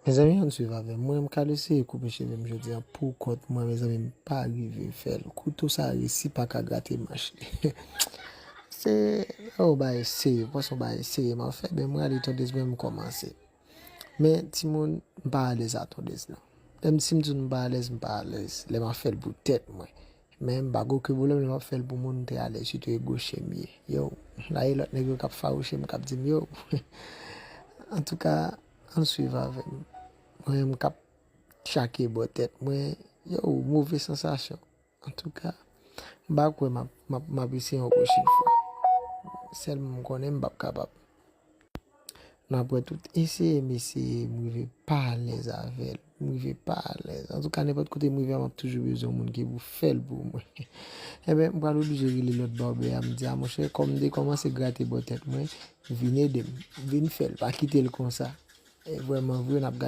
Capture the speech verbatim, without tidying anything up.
Mezanmi, ann swiv avè m. Mwen, m ka eseye koupe cheve m jodi a pou kont mwen, mezanmi, m pa rive fè l. Kouto sa resi pa ka grate manch li. Se, o, bagay serye, pase yon bagay serye m ap fè, men mwen ale tondez mwen, m kòmanse. Men, timoun, m pa alèz a tondez, non. Lè m, si m di w m pa alèz, m pa alèz. Lè m ap fè l pou tèt mwen. Men m pa gen okenn pwoblèm, lè m ap fè l pou moun, m te alèz, sitou e goche m ye. Yo, la e lòt nèg yo k ap fawouche m, k ap di m, yo. Antouka, ann swiv avè m. Mwen, m k ap chake bò tèt mwen. Yo, move sansasyon. Antouka, m pa kwè m ap, m ap, m ap eseye yon pwochèn fwa. Sèlman m konnen m p ap kapab. N ap wè tout. Eseye m eseye, m rive pa alèz avè l. M rive pa alèz. Antouka, nenpòt kote m rive a, m ap toujou bezwen yon moun ki pou fè l pou mwen. Enben, m pral oblije rele lòt barbè a, m di, a monchè, kòm m te kòmanse grate bò tèt mwen, vin ede m. Vin fè l. Pa kite l konsa. E vrèman vre, n ap